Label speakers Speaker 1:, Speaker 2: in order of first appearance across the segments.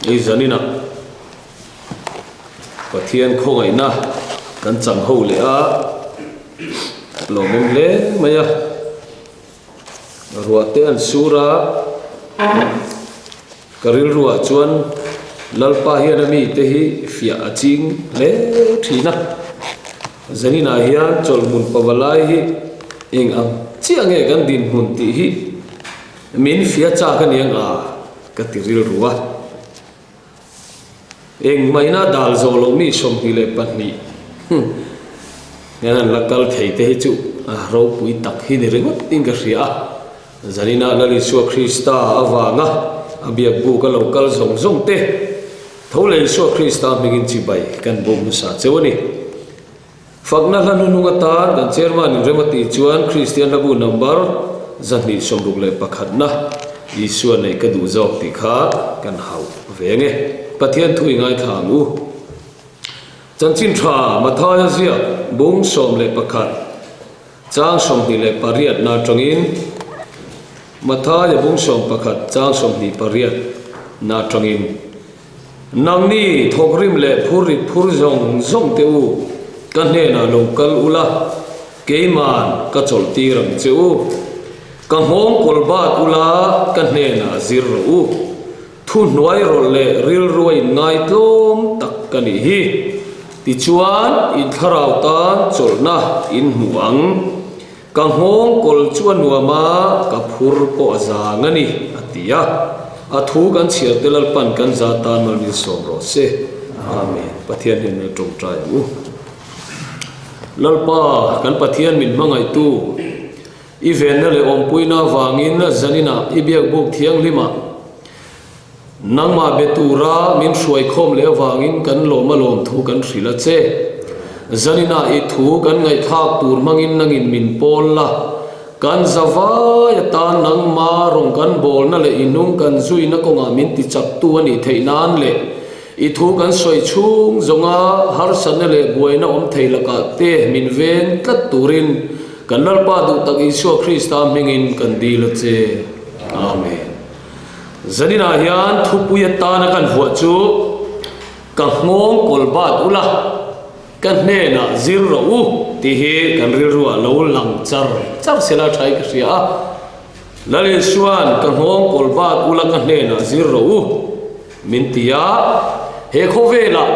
Speaker 1: Hei zaninah Pathian khawngaihna kan chang ho leh a, lawmawm hle mai a, ruah te an sur a, ka rilruah chuan Lalpa hian a mite hi fiah a ching hle thin a, zaninah hian chawlhmun pavalai hi eng ang chiah nge kan dinhmun tih hi min fiah chak a ni ang a. Ka ti rilru a. Engmahina dal zawh loh mi 22 hian an la kal thei te hi chu a ropui tak hi ni ringawt in ka hria a. Zanina Lal Isua Krista avanga a biak buk a lo kal zawng zawng te tho leh Isua Krista hmingin chibai kan buk hmasa cheu a ni. Fakna hla hnuhnung atan kan chairman in rem a tih chuan Kristian hlabu number 261 na Isua neih ka duh zawk tih kha kan hauh ve nge. Pathian thu i ngaithla ang u. Chanchin tha Mathaia ziak bung 11 chang 28 na atangin Mathaia bung 11 chang 28 na atangin Nangni thawkrim leh phur rit phur zawng zawng te u, ka hnenah lo kal ula, keiman ka chawlh tir ang che u. Ka nghawng kawl bat ula, ka hnenah zir rawh u. Thu hnuai rawlh leh rilru a inngai tlawm tak ka nih hi. Tichuan, in thlarau tan chawlhna in hmu ang. Ka nghawng kawl chu a nuam a, ka phur pawh a zang a ni, a ti a. A thu kan chhiar te Lalpan kan za tan mal min sawm rawh se. Amen. Pathian hian min tawngtai ang u. Lalpa, kan Pathian min hmangaihtu, i venna leh awmpuina avangin zaninah i biakbuk thianghlimah Nangmah be tura min hruaikhawm leh avangin kan lawm a lawm thu kan hrilh a che. Zaninah i thu kan ngaihthlak tur hmangin nangin min pawl la. Kan za vai atan nangma rawng kan bawlna leh i hnung kan zuina kawngah min ti chaktu a nih theih nan leh i thu kan sawi chhung zawnga harsatna leh buaina awm thei lakah te min veng tlat turin kan Lalpa duh tak Isua Krista hmingin kan dil a che. Amen. Zaninah hian thupui atana kan vuah chu ka nghawng kawl bat ula, ka hnenah zir rawh u tih hi kan rilruah lo lang char char sela tha in ka hria a. Lal Isua'n ka nghawng kawl bat ula ka hnenah zir rawh u min ti a, he khawvelah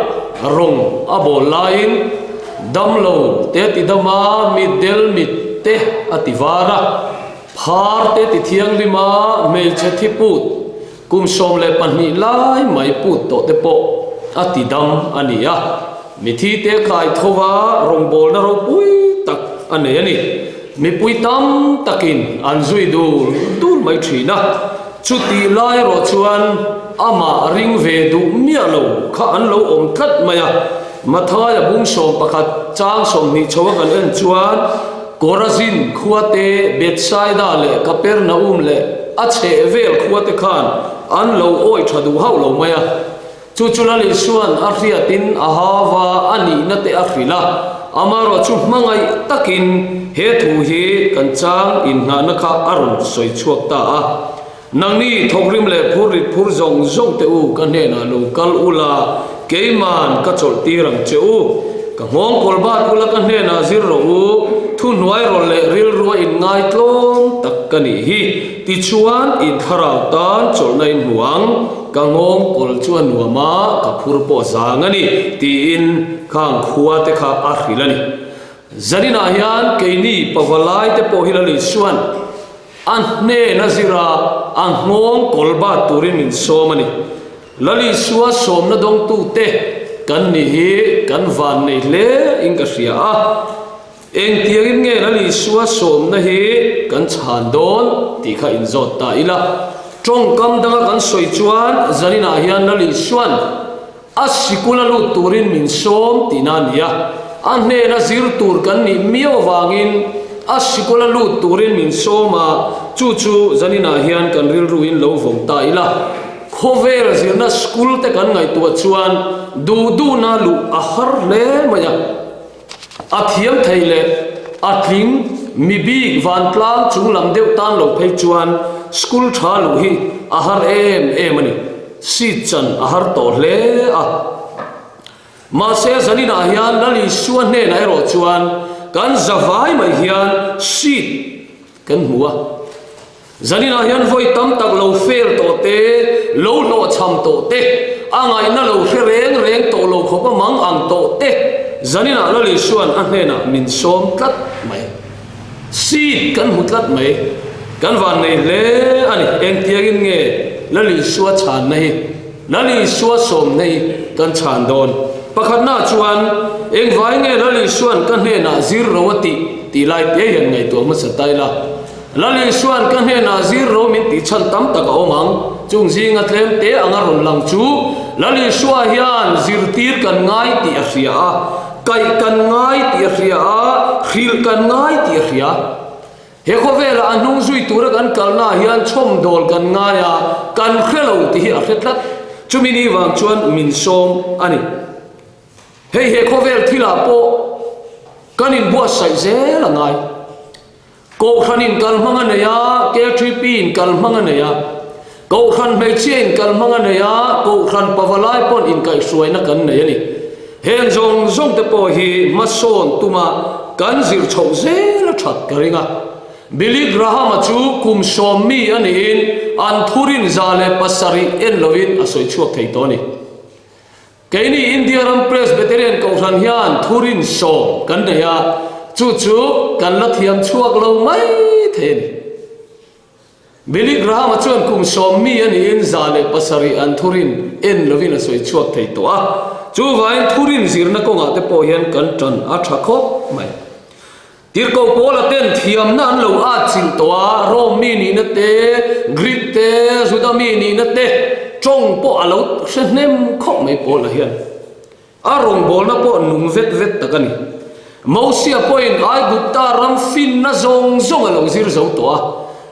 Speaker 1: rawng a bawl laiin damlo te a ti dam a, mitdel mit te a ti var a. Phar te ti thianghlim a hmeichhe thi put kum 12 lai mai put tawh te pawh a ti dam a ni a, mithi te kai tho va rawngbawlna ropui tak a nei a ni. Mipui tam takin an zui dul dul mai thin a, chutih lai erawh chuan amah ring ve duh miah lo kha an lo awm tlat mai a. Mathaia bung 11 chang 20 chho a kan en chuan, Korazin khua te, Bethsaida leh Kapernaum leh a chheh vel khua te khan an lo awih tha duh hauh lo mai a. Chu chu Lal Isua'n a hriatin a hava a nihna te a hrilh a, amaherawh chu hmangaih takin he thu hi kan chang inngahna kha a rawn sawi chhuak ta a. Nangni thawkrim leh phur rit phur zawng zawng te u ka hnenah lo kal ula, keiman ka chawlh tir ang che u. Ka nghawng kawl bat ula ka hnenah zir rawh u, thuhnuai rawlh leh rilrua inngai tlawm tak ka nih hi. Tichuan, in thlarau tan chawlhna in hmu ang, ka nghawng kawl chu a nuam a, ka phur pawh zang a ni, tiin khang khua te kha a hrilh a ni. Zaninah hian keini pavalai te pawh hi Lal Isua'n, A hnen a zir a, a nghawng kawl bat turin min sawm a ni. Lal Isua sawmna dawngtute kan ni hi kan van nei hle in ka hria a. Engtiangin nge Lal Isua sawmna hi kan chhan dawn tih kha inzawt ta ila. Tawngkam danga kan sawi chuan zaninah hian Lal Isua'n A sikul a lut turin min sawm tihna a ni a, a hnena zir tur kan nih miau avangin a sikul a lut turin min sawm a, chu chu zaninah hian kan rilruin lo vawng ta ila. Khawvel zirna school te kan ngaihtuah chuan duh duhna luh a har hle mai a, a thiam thei leh a tling mi bik vantlang chung lam deuh tan lo phei chuan school tha luh hi a har em em a ni. Seat chan a har tawh hle a. Mahse zaninah hian Lal Isua hnenah erawh chuan kan zavai mai hian seat kan hmu a. Zaninah hian vawi tam tak lo fail tawh te, lo hlawhchham tawh te, a ngaihna lo hre reng reng tawh lo khawp a mang ang tawh te, zaninah Lal Isua'n a hnenah min sawm tlat mai. Seat kan hmu tlat mai. Kan vannei hle a ni. Engtiangin nge Lal Isua chhanna hi, Lal Isua sawmna hi kan chhan dawn? Pakhatnaah chuan, Engvai nge Lal Isua'n ka hnenah zir ro a tih? tih lai te hian ngaihtuah hmasa ta ila. Lal Isua'n ka hnenah zir ro min tih chhan tam tak a awm ang. Chung zinga tlem te anga rawn lang chu Lal Isua hian zirtir kan ngai tih a hria a, kaih kan ngai tih a hria a, hrilh kan ngai tih a hria. He khawvelah a hnung zui tura kan kalnaah hian chhawmdawl kan ngai a, kan hre lo tih hi a hre tlat. Chumi ni vang chuan min sawm a ni. Hei he khawvel thilah pawh kan inbuatsaih zel a ngai. Kohhran in kal hmang a nei a, KTP in kal hmang a nei a, Kohhran hmeichhia in kal hmang a nei a, Kohhran pavalai pawn inkaihhruaina kan nei a ni. Heng zawng zawng te pawh hi hmasawn tuma kan zir chhoh zel a that ka ring a. Billy Graham-a chu kum sawm mi a niin an thurin 107 en loin a sawi chhuak thei tawh a ni. Keini India ram Presbyterian Kohhran hian thurin sawm kan nei a, chu chu kan la thiam chhuak lo mai thei a ni. Billy Graham-a chuan kum sawm mi a niin 107 an thurin en lovin a sawi chhuak thei tawh a, chuvangin thurin zirna kawngah te pawh hian kan tan a tha khawp mai. Tirhkoh Paula ten thiamna an lo atchilh tawh a, Rome mi nihna te, Greek te, Juda mi nihna te tawng pawh a lo hre hnem khawp mai Paula hian. A rawngbawlna pawh nung vet vet tak a ni. Mosia pawhin Aigupta ram finna zawng zawng a lo zir zo tawh a,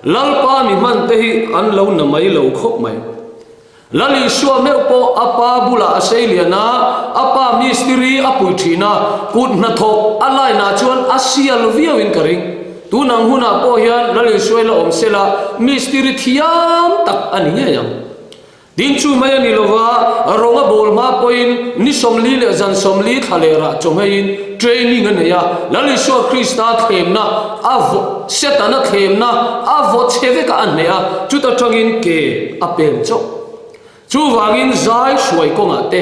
Speaker 1: Lalpa mi hmante hi an lo na mai lo khawp mai. Lal Isua meuh pawh a pa bulah a sei lian a, a pa mistiri a pui thin a, kut hnathawk a line-ah chuan a sial viauin ka ring. Tun ang hunah pawh hian Lal Isua la awm sela, mistiri thiam tak a ni ngei ang. Tin chu mai a ni lova, rawng a bawl hma pawhin ni 40 leh zan 40 thla leh rah chawhmeiin training a nei a, Lal Isua Krista thlemna a vaw, Setana thlemna a vaw chhe vekah a hneh a, chuta tangin ke a pen chauh. Chuvangin zai hruai kawngah te,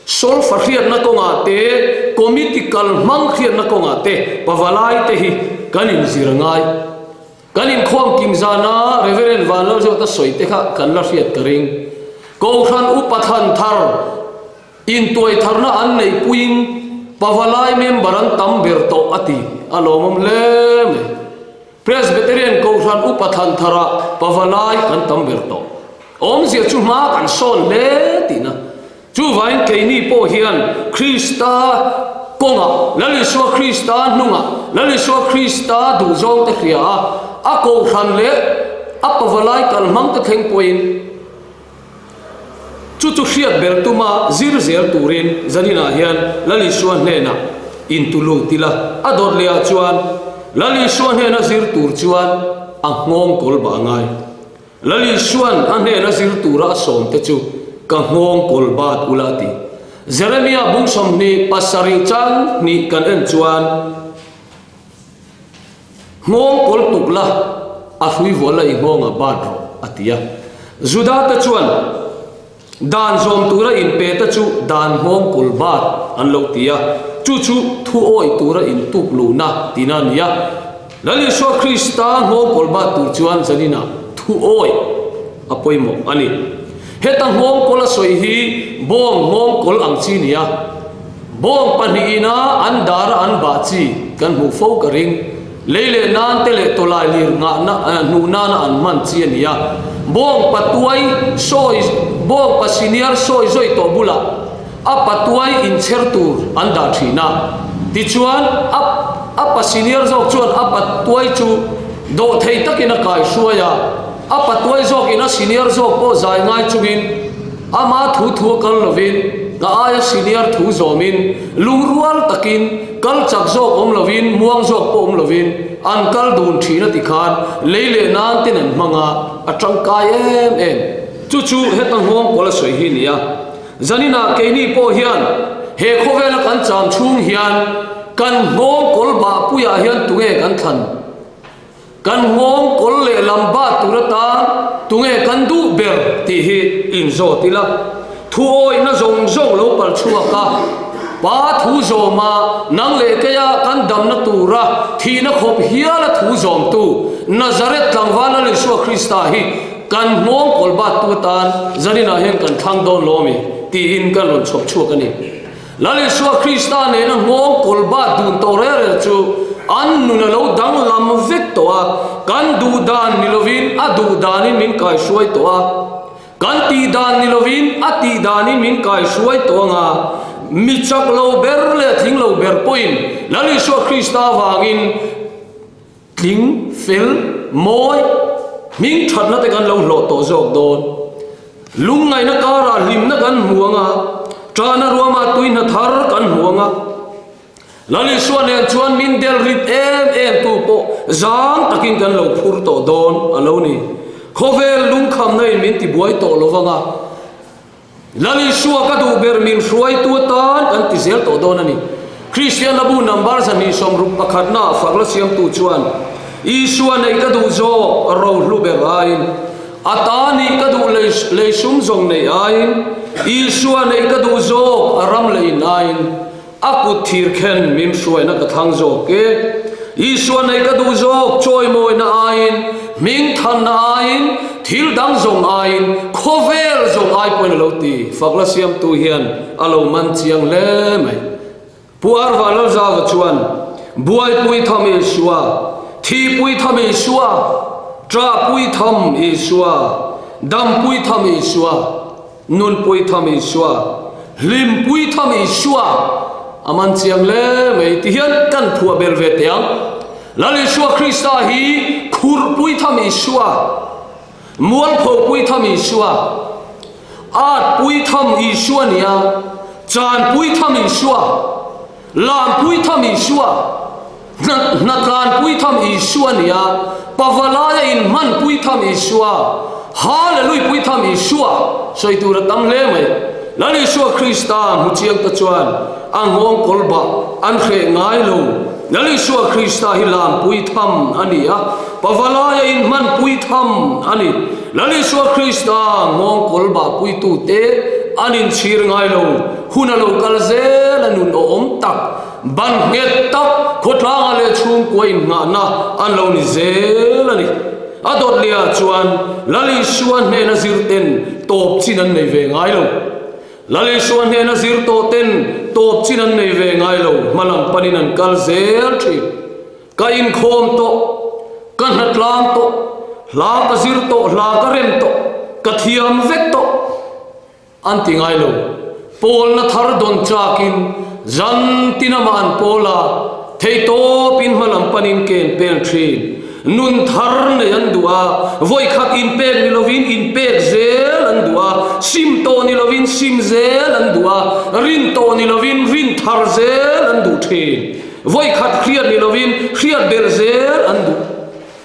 Speaker 1: solfa hriatna kawngah te, committee kal hmang hriatna kawngah te pavalai te hi kan inzir a ngai. Kan inkhawm kim zana Reverend Vanlalzawta sawi te kha kan la hriat ka ring. Kohhran upa thlan thar intuai tharna an neih puiin pavalai member an tam ber tawh a ti a lawmawm hle mai. Presbyterian Kohhran Upa Thanthara pavalai kan tam ber tawh. Awmzia chu hma kan sawn hle tihna. Chuvangin keini pawh hian Krista kawngah, Lal Isua Krista hnungah, Lal Isua Krista duhzawngte hria a, a Kohhran leh a pavalai kalhmangte thleng pawhin, Chu chu hriat ber tuma zir zel turin zaninah hian Lal Isua hnenah intulut ila, a dawt lehah chuan Lal Isua hnena zir tur chuan a nghawng kawl bah a ngai. Lal Isua'n a hnena zir tura a sawmte chu ka nghawng kawl bat ula a ti. Jeremia bung 27 chang hnih kan en chuan, Nghawng kawl tuk la, a hrui vual la i nghawngah bat rawh, a ti a. Juda te chuan dan zawm tura inpe te chu dan nghawng kawl bat an lo ti a, chu chu thu awih tura intuk luhna tihna a ni a. Lal Isua Krista nghawng kawl bat tur chuan zaninah thu awih a pawimawh a ni. Heta nghawng kawl a sawi hi bawng nghawng kawl ang chi nia. Bawng pahnihin a an dar a an bah chi kan hmuh fo ka ring. Lei leh nan te leh tawlai lir nghahna hnuh nana an hman chi a ni a. Bawng patuai sawi bawng pa senior sawi zawi tawh bulah a patuai inchher tur an dah thin a. Tichuan a a pa senior zawk chuan a patuai chu dawhthei takin a kaihruai a. A patuai zawkin a senior zawk pawh zai ngai chungin Ama thu thu a kal lovin, a aia senior thu zawmin, lungrual takin, kal chak zawk awm lovin, muang zawk pawh awm lovin an kal dun thin a ti khan lei leh nan ten an hmang a, a tangkai em em. Chu chu heta nghawng kawl a sawi hi a ni a. Zaninah keini pawh hian he khawvela kan cham chhung hian kan nghawng kawl bahpuiah hian tunge kan thlan? Kan nghawng kawl leh lam bat tur atan tunge kan duh ber tih hi inzawt ila, thu awihna zawng zawng lo pal chhuak a, Pa thu zawma nang leh keia kan damna tura thihna khawp hiala thu zawmtu Nazareth tlangval Lal Isua Krista hi kan nghawng kawl bat tu atan zaninah hian kan thlang dawn lo ami tiin kan rawn chhawp chhuak a ni. Lal Isua Krista nena nghawng kawl bat dun tawh rel rel chu an nun a lo danglam vek tawh a, kan duh dan ni lovin a duh danin min kaihruai tawh a, kan tih dan ni lovin a tih danin min kaihruai tawh anga mi chak lo ber leh tling lo ber pawhin Lal Isua Krista avangin Tling, fel, mawi, hming thatna te kan lo hlawh tawh zawk dawn. Lungngaihna karah hlimna kan hmu ang a, ṭahna ruamah tuihna thar kan hmu ang a. Lal Isua nen chuan min del rit em em tu pawh zang takin kan lo phur tawh dawn a lo ni. Khawvel lungkhamna in min tibuai tawh lo vang a. Lal Isua ka duh ber min hruaitu atan kan ti zel tawh dawn a ni. Kristian Labu number 261 ah fak la siamtu chuan, Isua neih ka duh zawk rohlu ber aiin, a ta nih ka duh lei sum zawng neih aiin, Isua neih ka duh zawk a ram leh in aiin, A kut thir khen min hruaina ka thlang zawk e. Isua nei ka duh zawk, chawimawina aiin, hming thanna aiin, thil dang zawng aiin, khawvel zawng ai pawhin a lo ti. Fakla siamtu hian a lo man chiang hle mai. Pu Arva Lalzava chuan, Buaipui tham Isua, thihpui tham Isua, ṭahpui tham Isua, dampui tham Isua, Nunpui tham Isua, hlimpui tham Isua a man chiang hle mai ti hian kan phuah bel ve teh ang. Lal Isua Krista hi khurpui tham Isua, mualphopui tham Isua, atpui tham Isua nia, chanpui tham Isua, lampui tham Isua, Hnatlanpui tham Isua a ni a, Pavalaia inhmanpui tham Isua, Haleluipui tham Isua sawi tur a tam hle mai. Lal Isua Krista hmu chiang te chuan a nghawng kawl bah an hreh ngai lo. Lal Isua Krista hi lampui tham a ni a, Pavalaia inhmanpui tham a ni. Lal Isua Krista nghawng kawl bah puitute an inchhir ngai lo. Hun a lo kal zel a nun awhawm tak. Ban nghet tak khawtlanga leh chhungkua innghahna an lo ni zel a ni. A dawt lehah chuan Lal Isua hnena zir ten tawp chin an nei ve ngai lo. Lal Isua hnena zir tawh ten tawp chin an nei ve ngai lo, hmalam panin an kal zel thin. Ka inkhawm tawh, ka hnatlang tawh, hla ka zir tawh, hla ka rem tawh, ka thiam vek tawh. An ti ngai lo. Pawlna thar dawn chakin zan tin amah an pawl a, theihtawpin hmalam panin ken pel thin. Nun thar nei an duh a, vawikhat inpek ni lovin inpek zel an duh a, sim tawh ni lovin sim zel an duh a, rin tawh ni lovin rin thar zel an duh thin. Vawikhat hriat ni lovin hriat belh zel an duh.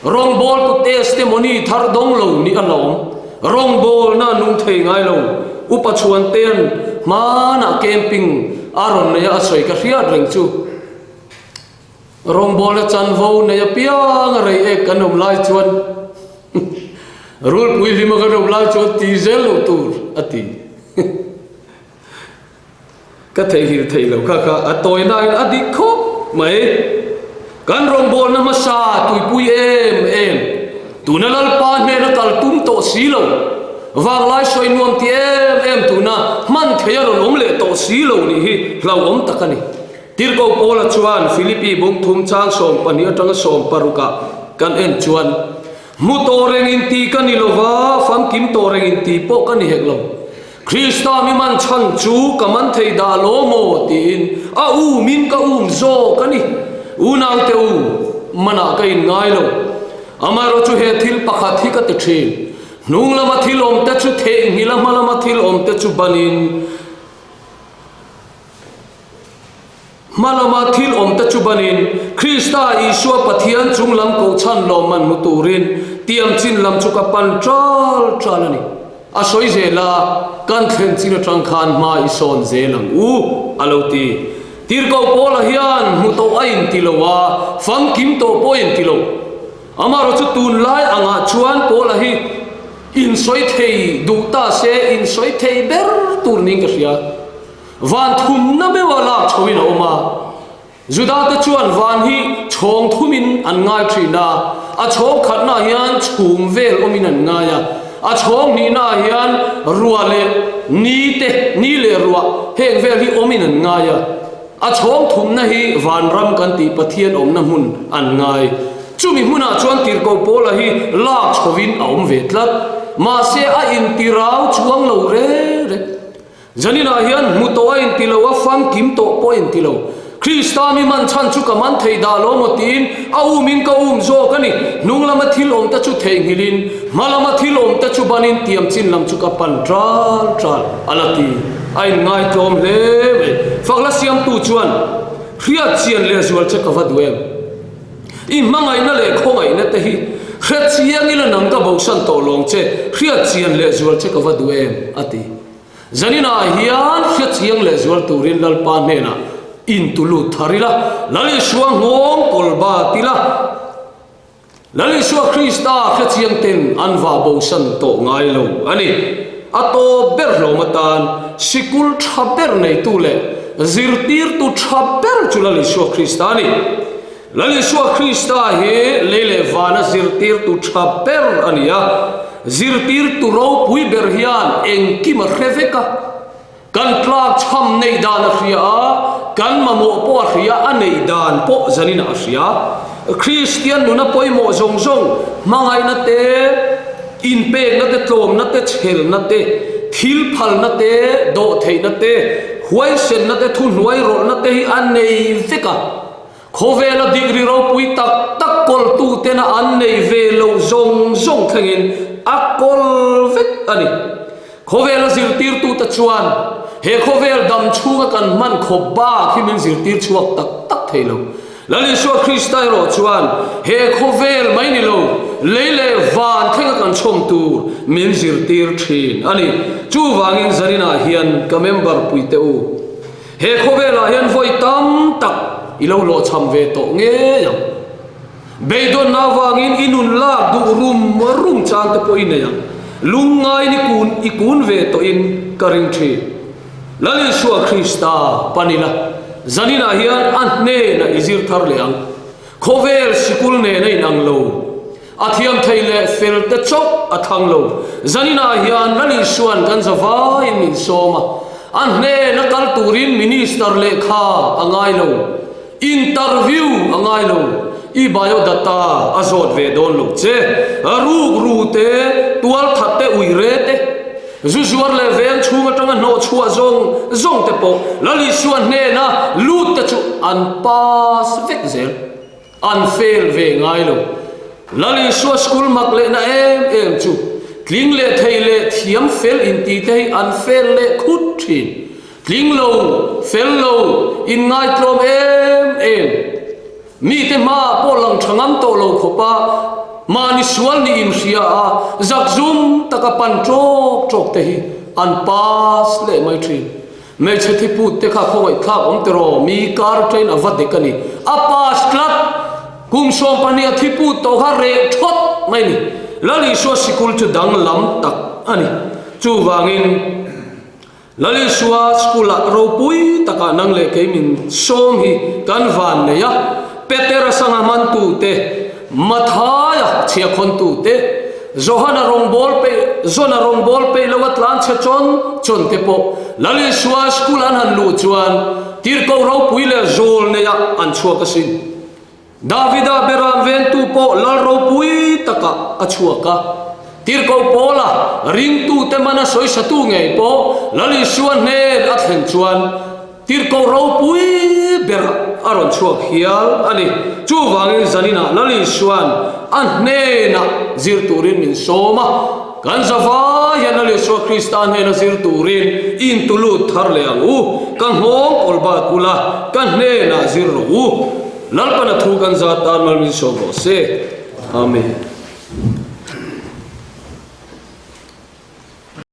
Speaker 1: Rawngbawltu testimony thar dawng lo nih a hlawm. Rawngbawlna a nung thei ngai lo. Upa Chhuantean hmanah camping a rawn nei a, a sawi ka hriat reng chu. Rawngbawlna chanvo nei apiang a rei ek kan awm lai chuan rulpui hlima kan awm lai chuan ti zel lo tur a ti. Ka theihnghilh theih loh kha kha a tawi nain a dik khawp mai. Kan rawngbawlna hmasa tuipui em em, tuna Lalpa hnena kal tum tawh si lo, vanglai sawi nuam ti em em tuna hman thei a rawn awm leh tawh si lo nih hi hlauhawm tak a ni. Tirhkoh Paula chuan Philippi bungthum chang 12 atanga 16 ah kan en chuan, Hmu tawh reng inti ka ni lova, famkim tawh reng inti pawh ka ni hek lo. Krista mi man chhan chu ka man thei dah lo maw tiin a um in ka um zawk a ni. Unaute u, manah ka in ngai lo. Amaherawh chu he thil pakhat hi ka ti thin. Hnung lama thil awm te chu theihnghilh a hma lama thil awm te chu banin, Hma lama thil awm te chu banin Krista Isua Pathian chung lam kohchhan lawmman hmu turin tiam chin lam chu ka pan ṭal ṭal a ni. A sawi zel a, Kan thlen chin atang khan hma i sawn zel ang u, a lo ti. Tirhkoh Paula hian hmu tawh a inti lo a, famkim tawh pawh a inti lo. Amaherawh chu tunlai angah chuan Paula hi insawi thei duh ta se, insawi thei ber tur niin ka hria. Van thumna meuha lak chhoin a awm a. Judate chuan van hi chhawng thumin an ngai thin a, a chhawng khatnaah hian chhum vel awmin an ngai a, a chhawng hnihnaah hian ruah leh ni te, ni leh ruah heng vel hi awmin an ngai a, a chhawng thumna hi vanram kan tih Pathian awmna hmun an ngai. Chumi hmunah chuan tirhkoh Paula hi lak chhovin a awm ve tlat. Mahse a intirau chuang lo reng reng. Zaninah hian hmu tawh a inti lo, a famkim tawh pawh a inti lo. Krista mi man chhan chu ka man thei dah lo maw tiin a umin ka um zawk a ni. Hnung lama thil awm te chu theihnghilhin, hma lama thil awm te chu banin tiam chin lam chu ka pan ṭal ṭal a la ti. A inngaitlawm hle mai. Fakla siamtu chuan, Hriat chian lehzual che ka va duh em? I hmangaihna leh khawngaihna te hi hre chiang ila nang ka bosan tawh lawng che, hriat chian lehzual che ka va duh em? a ti. Zaninah hian hre chiang lehzual turin Lalpa hnenah intu lut thar ila, Lal Isua nghawng kawl bat ila, Lal Isua Krista hre chiang ten an vah bosan tawh ngai lo a ni. A tawp ber hlawm atan sikul tha ber neitu leh zirtirtu tha ber chu Lal Isua Krista a ni. Lal Isua Krista hi lei leh vana zirtirtu tha ber a ni a, zirtirtu ropui ber hian engkim a hre vek a, kan tlak chham neih dan a hria a, kan mamawh pawh a hria, a neih dan pawh zaninah a hria. Kristian nuna pawimawh zawng zawng, hmangaihna te, inpekna te, tlawmna te, chhelna te, thil phalna te, dawhtheihna te, huaisenna te, thuhnuai rawlhna te hi a nei vek a. Khawvela degree ropui tak tak kawltu tena an nei ve lo zawng zawng thlengin a kawl vek a ni. Khawvela zirtirtute chuan he khawvel dam chhunga kan hman khawp bak hi min zirtir chhuak tak tak thei lo. Lal Isua Krista erawh chuan he khawvel mai ni lo, lei leh van thlenga kan chhawm tur min zirtir thin a ni. Chuvangin zaninah hian ka member puite u, He khawvelah hian vawi tam tak i lo hlawhchham ve tawh ngei ang. Beidawnna avangin i nun lak duh rum rum chang te pawh i nei ang. Lungngaiin i kun i kun ve tawhin ka ring thin. Lal Isua Krista pan ila, zaninah hian a hnenah i zir thar leh ang. Khawvel sikul nen a inang lo. A thiam thei leh fel te chauh a thlang lo. Zaninah hian Lal Isua'n kan za vaiin min sawm a, a hnen a kal turin Minister lehkha a ngai lo, interview a ngai lo, i biodata a zawt ve dawn lo che. Ruk ru te, tual that te, ui re te, zu zuar leh veng chhung atanga hnawh chhuah zawng zawng te pawh Lal Isua hnena lut te chu an pass vek zel. An fail ve ngai lo. Lal Isua school mak lehna em em chu tling leh thei leh thiam fel inti te hi an fail leh khut thin. Tling lo, fel lo, inngaitlawm em em. Mite hmaah pawh lang tha ngam tawh lo khawpa mahni sual nih inhria a, zakzum taka pan tawk tawk te hi an pass leh mai thin. Hmeichhe thiput te kha khawngaih thlak awm tiraw? Mi kar train a va dek a ni. A pass tlat! Kum 12 a thiput tawh kha reh thawt mai a ni. Lal Isua sikul chu danglam tak a ni. Chuvangin Lal Isua school ah ropui takah nang leh kei min sawm hi kan van nei a. Petera sangha hmantu te, Mathaia chhiakhawntu te, Johana rawngbâwl peih, Jona rawngbâwl peih lo a tlân chhe chawn chawn te pawh Lal Isua school an han luh chuan tirhkoh ropui leh zâwl neiah an chhuak asin. Davida beram vêngtu pawh Lal ropui takah a chhuak a. Tirhkoh Paula ringtute mana sawisatu ngei pawh Lal Isua hnên a thlen chuan Tirhkoh ropui berah a rawn chhuak hial a ni. Chuvangin zaninah Lal Isua'n a hnenah zir turin min sawm a. Kan zavai hian Lal Isua Krista hnena zir turin intu lut thar leh ang u. Ka nghawng kawl bat ula, ka hnenah zir rawh u. Lalpana thu kan zat tan mal min sawm rawh se. Amen.